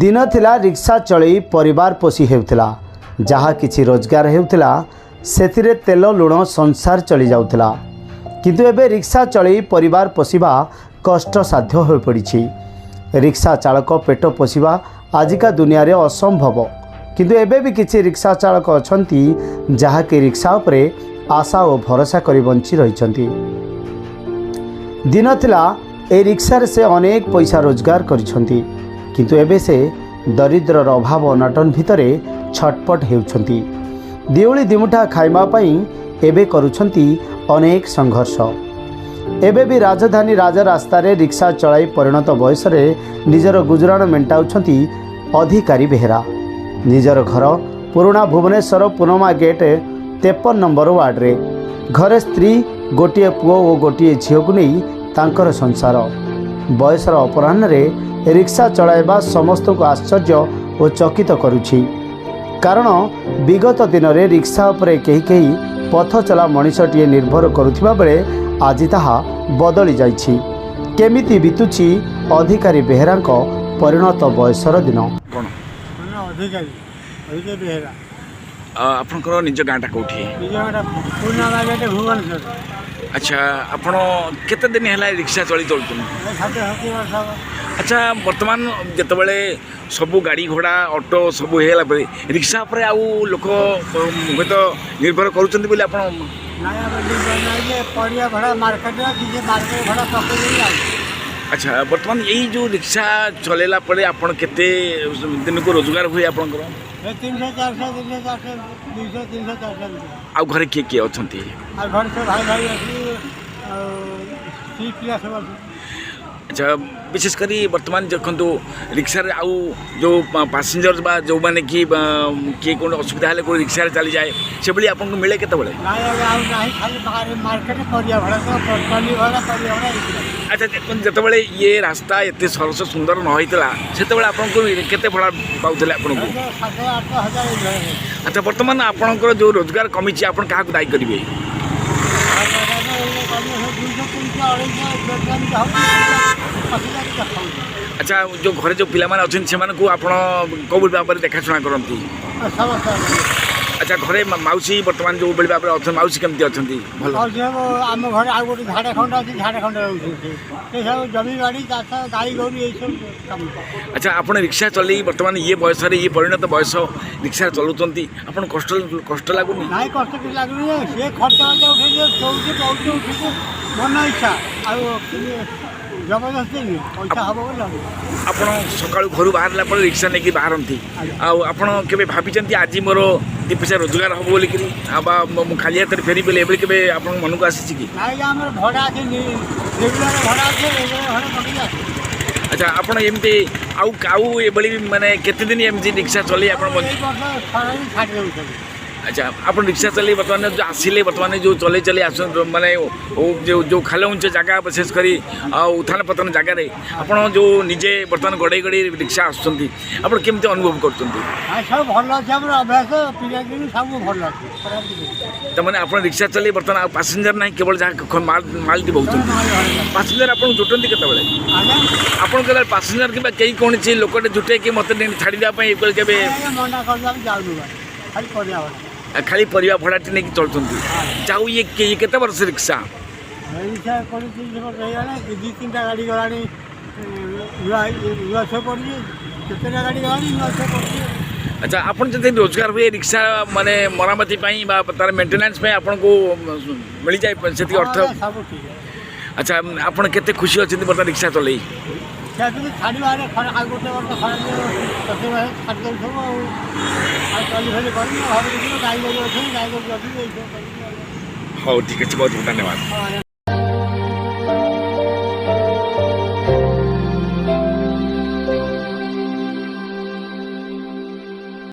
ଦିନ ଥିଲା, ରିକ୍ସା ଚଳେଇ ପରିବାର ପୋଷି ହେଉଥିଲା। ଯାହା କିଛି ରୋଜଗାର ହେଉଥିଲା, ସେଥିରେ ତେଲ ଲୁଣ ସଂସାର ଚଳି ଯାଉଥିଲା। କିନ୍ତୁ ଏବେ ରିକ୍ସା ଚଳେଇ ପରିବାର ପୋଷିବା କଷ୍ଟସାଧ୍ୟ ହୋଇପଡ଼ିଛି। ରିକ୍ସା ଚାଳକ ପେଟ ପୋଷିବା ଆଜିକା ଦୁନିଆରେ ଅସମ୍ଭବ। କିନ୍ତୁ ଏବେ ବି କିଛି ରିକ୍ସା ଚାଳକ ଅଛନ୍ତି, ଯାହାକି ରିକ୍ସା ଉପରେ ଆଶା ଓ ଭରସା କରି ବଞ୍ଚି ରହିଛନ୍ତି। ଦିନ ଥିଲା, ଏହି ରିକ୍ସାରେ ସେ ଅନେକ ପଇସା ରୋଜଗାର କରିଛନ୍ତି। କିନ୍ତୁ ଏବେ ସେ ଦରିଦ୍ରର ଅଭାବ ଅନାଟନ ଭିତରେ ଛଟପଟ ହେଉଛନ୍ତି। ଦିଓଳି ଦିମୁଠା ଖାଇବା ପାଇଁ ଏବେ କରୁଛନ୍ତି ଅନେକ ସଂଘର୍ଷ। ଏବେ ବି ରାଜଧାନୀ ରାଜରାସ୍ତାରେ ରିକ୍ସା ଚଳାଇ ପରିଣତ ବୟସରେ ନିଜର ଗୁଜୁରାଣ ମେଣ୍ଟାଉଛନ୍ତି ଅଧିକାରୀ ବେହେରା। ନିଜର ଘର ପୁରୁଣା ଭୁବନେଶ୍ୱର ପୁନମା ଗେଟ୍ 53 ନମ୍ବର ୱାର୍ଡ଼ରେ। ଘରେ ସ୍ତ୍ରୀ, ଗୋଟିଏ ପୁଅ ଓ ଗୋଟିଏ ଝିଅକୁ ନେଇ ତାଙ୍କର ସଂସାର। ବୟସର ଅପରାହ୍ନରେ ରିକ୍ସା ଚଳାଇବା ସମସ୍ତଙ୍କୁ ଆଶ୍ଚର୍ଯ୍ୟ ଓ ଚକିତ କରୁଛି। କାରଣ ବିଗତ ଦିନରେ ରିକ୍ସା ଉପରେ କେହି କେହି ପଥଚଲା ମଣିଷଟିଏ ନିର୍ଭର କରୁଥିବା ବେଳେ ଆଜି ତାହା ବଦଳି ଯାଇଛି। କେମିତି ବିତୁଛି ଅଧିକାରୀ ବେହେରାଙ୍କ ପରିଣତ ବୟସର ଦିନ? କ'ଣ? ମାନେ ଅଧିକାରୀ ଅଧିକାରୀ ବେହେରା। ଆପଣଙ୍କର ନିଜ ଗାଁଟା କେଉଁଠି? ନିଜ ଗାଁଟା ପୁରୁଣା ମାର୍କେଟ, ଭୁବନେଶ୍ୱର। ଆଚ୍ଛା, ଆପଣ କେତେ ଦିନ ହେଲା ରିକ୍ସା ଚଳି ଚଳୁଛନ୍ତି? ଏ 60 ବର୍ଷ ହବ। ଆଚ୍ଛା, ବର୍ତ୍ତମାନ ଯେତେବେଳେ ସବୁ ଗାଡ଼ି ଘୋଡ଼ା, ଅଟୋ ସବୁ ହେଇଗଲା ପରେ ରିକ୍ସା ଉପରେ ଆଉ ଲୋକ ହୁଏତ ନିର୍ଭର କରୁଛନ୍ତି ବୋଲି ଆପଣ? ନାଇଁ, ଆମେ ନାଇଁ ଯେ ପରିବା ଭଡ଼ା ମାର୍କେଟରେ କିଛି ମାର୍କେଟ ଭଡ଼ା ପକେଇ ଦେଇ ଆଉ। ଆଚ୍ଛା, ବର୍ତ୍ତମାନ ଏଇ ଯେଉଁ ରିକ୍ସା ଚଲେଇଲା ପରେ ଆପଣ କେତେ ଦିନକୁ ରୋଜଗାର ହୁଏ ଆପଣଙ୍କର? ଏ 300, 400, 300, 400, 200, 300, 400 ଏମିତି। ଆଉ ଘରେ କିଏ କିଏ ଅଛନ୍ତି? ଆଉ ଘରେ ସବୁ ଭାଇ ଭାଇ ଅଛି ଆଉ ସ୍ତ୍ରୀ ପିଲା ସବୁ ଅଛି। ଆଚ୍ଛା, ବିଶେଷ କରି ବର୍ତ୍ତମାନ ଦେଖନ୍ତୁ, ରିକ୍ସାରେ ଆଉ ଯେଉଁ ପାସେଞ୍ଜର ବା ଯେଉଁମାନେ କି କିଏ କ'ଣ ଅସୁବିଧା ହେଲେ କେଉଁ ରିକ୍ସାରେ ଚାଲିଯାଏ, ସେଭଳି ଆପଣଙ୍କୁ ମିଳେ କେତେବେଳେ? ନାଇଁ ଆଜ୍ଞା, ଆଉ ନାହିଁ। ଖାଲି ମାର୍କେଟ ପରିବା ଭଡ଼ା ତ, ଟଲି ଭଡ଼ା, ପରିବା ଭଡ଼ା ଏଇଥିଲା। ଆଚ୍ଛା, ଦେଖନ୍ତୁ, ଯେତେବେଳେ ଇଏ ରାସ୍ତା ଏତେ ସରସ ସୁନ୍ଦର ନ ହେଇଥିଲା, ସେତେବେଳେ ଆପଣଙ୍କୁ କେତେ ଭଡ଼ା ପାଉଥିଲେ ଆପଣଙ୍କୁ? 7-8 ହଜାର ଏଇଭଳିଆ। ଆଚ୍ଛା, ବର୍ତ୍ତମାନ ଆପଣଙ୍କର ଯେଉଁ ରୋଜଗାର କମିଛି, ଆପଣ କାହାକୁ ଦାୟୀ କରିବେ? 200, 300, 250 ଅସୁବିଧା ଖାଉଛି। ଆଚ୍ଛା, ଯେଉଁ ଘରେ ଯେଉଁ ପିଲାମାନେ ଅଛନ୍ତି, ସେମାନଙ୍କୁ ଆପଣ କେଉଁ ଭାବରେ ଦେଖାଶୁଣା କରନ୍ତି? ସମସ୍ତେ। ଆଚ୍ଛା, ଘରେ ମାଉସୀ ବର୍ତ୍ତମାନ ଯେଉଁଭଳି ଭାବରେ ଅଛନ୍ତି, ମାଉସୀ କେମିତି ଅଛନ୍ତି? ଭଲ? ଆଉ ସେ ଆମ ଘରେ ଆଉ ଗୋଟେ ଝାଡ଼ଖଣ୍ଡ ଅଛି, ଝାଡ଼ଖଣ୍ଡ ରହୁଛି। ସେ ସବୁ ଜମି ବାଡ଼ି, ଚାଷ, ଗାଈ ଗୋରୁ, ଏଇସବୁ କାମ। ଆଚ୍ଛା, ଆପଣ ରିକ୍ସା ଚଲେଇ ବର୍ତ୍ତମାନ ଇଏ ବୟସରେ, ଇଏ ପରିଣତ ବୟସ, ରିକ୍ସା ଚଲାଉଛନ୍ତି, ଆପଣ କଷ୍ଟ କଷ୍ଟ ଲାଗୁନି? ନାଇଁ, କଷ୍ଟ କିଛି ଲାଗୁନି ଯେ ସେ ଖର୍ଚ୍ଚ ବାର୍ଚ୍ଚ ଉଠେଇଛି, ଚଳୁଛି, ବହୁଛି, ଉଠୁଛି ମନ ଇଚ୍ଛା। ଆଉ ଜବରଦସ୍ତି ନୁହେଁ, ପଇସା ହବ ବୋଲି ହବ। ଆପଣ ସକାଳୁ ଘରୁ ବାହାରିଲା ପରେ ରିକ୍ସା ନେଇକି ବାହାରନ୍ତି। ଆଜ୍ଞା। ଆଉ ଆପଣ କେବେ ଭାବିଛନ୍ତି ଆଜି ମୋର ଦୁଇ ପଇସା ରୋଜଗାର ହେବ ବୋଲିକିରି ଆଉ ବା ମୁଁ ଖାଲି ହାତରେ ଫେରିବି ବୋଲି, ଏଭଳି କେବେ ଆପଣଙ୍କ ମନକୁ ଆସିଛି କି? ନାଇଁ, ଆମର ଭଡ଼ା ଅଛି, ରେଗୁଲାର ଭଡ଼ା ଅଛି, ରେଗୁଲାର ଭଡ଼ା ପକେଇକି ଆସୁ। ଆଚ୍ଛା, ଆପଣ ଏମିତି ଆଉ ଆଉ ଏଭଳି ମାନେ କେତେ ଦିନ ଏମିତି ରିକ୍ସା ଚଲେଇ ଆପଣ ଏଇ ବର୍ଷ ଖରାରେ ଛାଡ଼ି ଦେଉଛନ୍ତି। ଆଚ୍ଛା, ଆପଣ ରିକ୍ସା ଚଲେଇ ବର୍ତ୍ତମାନ ଯେଉଁ ଆସିଲେ, ବର୍ତ୍ତମାନ ଯେଉଁ ଚଲେଇ ଚଲେଇ ଆସୁଛନ୍ତି, ମାନେ ଯେଉଁ ଯେଉଁ ଖାଲ ଉଞ୍ଚ ଜାଗା, ବିଶେଷ କରି ଆଉ ଉତ୍ଥାନ ପତନ ଜାଗାରେ ଆପଣ ଯେଉଁ ନିଜେ ବର୍ତ୍ତମାନ ଗଡ଼େଇ ଗଡ଼େଇ ରିକ୍ସା ଆସୁଛନ୍ତି, ଆପଣ କେମିତି ଅନୁଭବ କରୁଛନ୍ତି? ଆଉ ସବୁ ଭଲ ଅଛି। ଆମର ଅଭ୍ୟାସ ପିଲାଦିନୁ, ସବୁ ଭଲ ଅଛି, ଖରାପ କିଛି ନାହିଁ। ତାମାନେ ଆପଣ ରିକ୍ସା ଚଲେଇ ବର୍ତ୍ତମାନ ଆଉ ପାସେଞ୍ଜର ନାହିଁ, କେବଳ ଯାହା ମାଲଟି ବହୁଛନ୍ତି? ମାଲ ଘରେ। ପାସେଞ୍ଜର ଆପଣଙ୍କୁ ଜୁଟନ୍ତି କେତେବେଳେ? ଆଜ୍ଞା? ଆପଣ କେତେବେଳେ ପାସେଞ୍ଜର କିମ୍ବା କେହି କୌଣସି ଲୋକଟେ ଜୁଟେ କି ମୋତେ ନେଇ ଛାଡ଼ିଦେବା ପାଇଁ, ଏଭଳି କେବେ? ଆଜ୍ଞା, ମନା କରିଛୁ, ଆମେ ଯାଉନୁ ବା, ଖାଲି ପରିବା ଭଡ଼ା। ଖାଲି ପରିବା ଭଡ଼ାଟି ନେଇକି ଚଳୁଛନ୍ତି। ଯାଉ, ଇଏ କେତେ ବର୍ଷ ରିକ୍ସା? ରିକ୍ସା 20-30 ବର୍ଷ ହେଇଗଲାଣି। ଦୁଇ ତିନିଟା ଗାଡ଼ି ଗଲାଣି, ନୂଆ ନୂଆ ସବୁ ପଡ଼ିଛି। କେତେଟା ଗାଡ଼ି ଗଲାଣି, ନୂଆ ସବୁ ପଡ଼ିଛି। ଆଚ୍ଛା, ଆପଣ ଯଦି ରୋଜଗାର ହୁଏ, ରିକ୍ସା ମାନେ ମରାମତି ପାଇଁ ବା ତାର ମେଣ୍ଟେନାନ୍ସ ପାଇଁ ଆପଣଙ୍କୁ ମିଳିଯାଏ ସେତିକି ଅର୍ଥ? ହଁ, ସବୁ ଠିକ୍। ଆଚ୍ଛା, ଆପଣ କେତେ ଖୁସି ଅଛନ୍ତି ବର୍ତ୍ତମାନ ରିକ୍ସା ଚଲେଇ? ସେମିତି ଛାଡ଼ିବାରେ ଖରା ଆଉ ଗୋଟେ ବର୍ଷ ଖରା 24 ମାସ ଛାଡ଼ି ଦେଉ ସବୁ। ଆଉ ଆଉ ଚଲି ଫଲି କରିନି, ଘରକୁ ଯିବ, ଗାଈ ଗୋରୁ ଅଛନ୍ତି, ଗାଈ ଗୋରୁ ରଖିବି, ଏଇସବୁ କରିବି ଆଉ। ହଉ, ଠିକ୍ ଅଛି, ବହୁତ ବହୁତ ଧନ୍ୟବାଦ। ହଁ।